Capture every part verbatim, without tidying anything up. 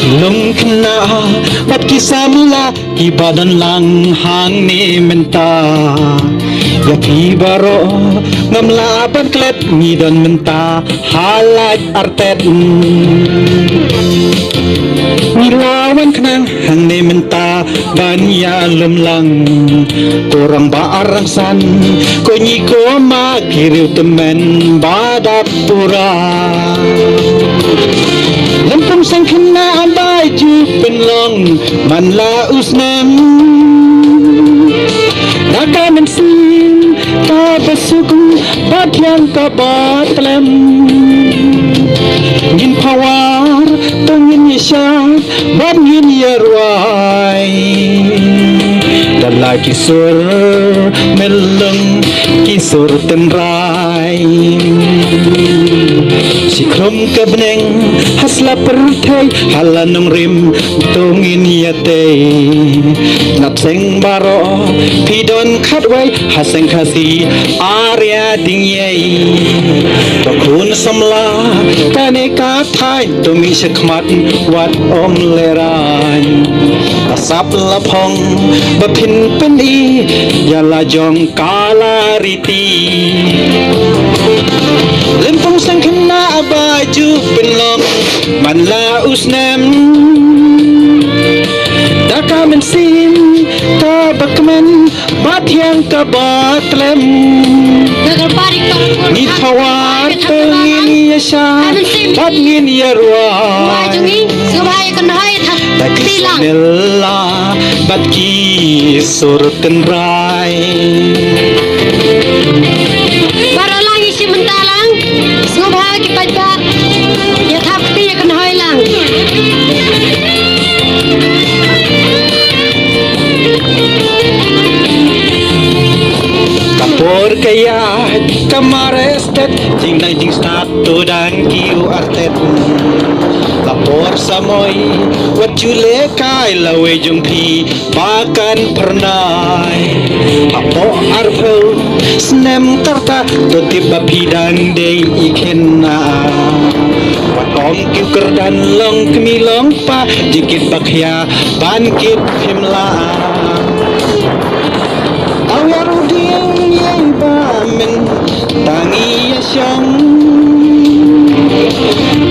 Lum khynnah bad ki samla kiba don lang hangne mynta. Ïa phi baroh ngam lah ban klet, ngi don mynta ha lait artet. Ngi la wan khnang hangne mynta ban ïalum lang. Ko rangbah rangsan, ko ngi ko ma, ki riew tymmen ba dap pura. Lympung seng khynnah ba ju pynlong man la u snem. Da ka mynsiem kaba suk bad thiang kaba tlem, ngin pawar to ngin ïashad bad ngin ïarwai. Da la ki sur myllung, ki sur tynrai. Shi khrum ka bneng ha sla pyrthei, ha la nongrim to ngin ïatei. Na seng baroh phi don khatwei, ha seng Khasi Arya Ding Yei. To khun samla kane ka thaiñ, to mih shakhmat wat ym lehraiñ. La sap la phong ba phin pyni ïa la jong ka la riti. Lympung seng khynnah ba ju pynlong man la u snem. Da ka mynsiem kaba kmen bad thiang kaba tlem, ngi pawar to ngin ïashad bad ngin ïarwai. Da ki sur mylla bad ki sur tynrai. Baroh lang ïa shi mynta lang. Sngewbha ki paidbah ïa thap kti ïa kynhoi lang. Ka por ka ïaid ka mar stet, jingnang jingstad to dang kiew artet. La por samoi wat ju lehkai, lawei jong phi ba kan phyrnai. Hapoh arphew snem ka rta to tip ba phi dang dei i khynnah. Wat ym kiew kyrdan long kmie long kpa, jingkit ba khia ban kit phim lah. Tang ïa ruh ding ïa i ba mynta ngi ïashong.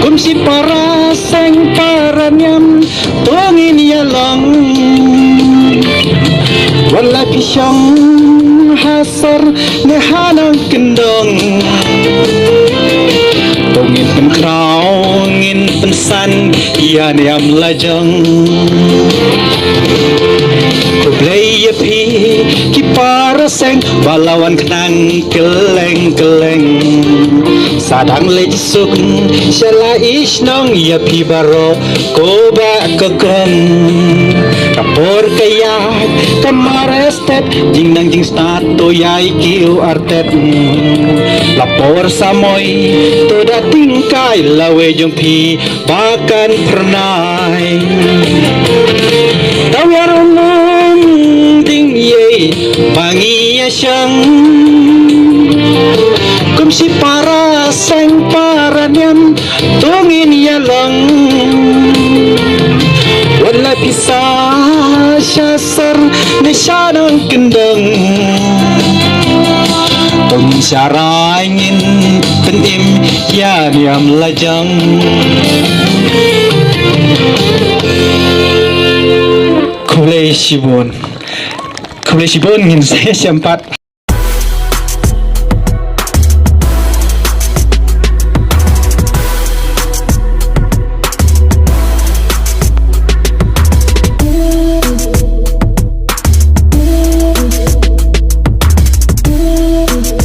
Kum shi para seng para niam to ngin ïalong. Wat la phi shong ha sor ne ha nongkyndong, to ngin pynkhraw ngin pynsan ïa niam la jong. Khublei ïa phi ki para seng ba la wan khnang kylleng kylleng. Sa dang leit suk sha la i shnong ïa phi baroh ko bah ko kong. Ka por ka ïaid ka mar stet, jingnang jingstad to ïai kiew artet. La por samoi to da tyngkai, lawei jong phi ba kan phyrnai. Tang ïa ruh nang ding ïa i ba ngi ïashong. Kum shi para seng para niam to ngin ïalong. Wat la phi sah sha sor ne sha nongkyndong, to ngin sharai ngin pynim ïa niam la jong. Khublei shibun. Khublei shibun, ngin sa ïashem pat.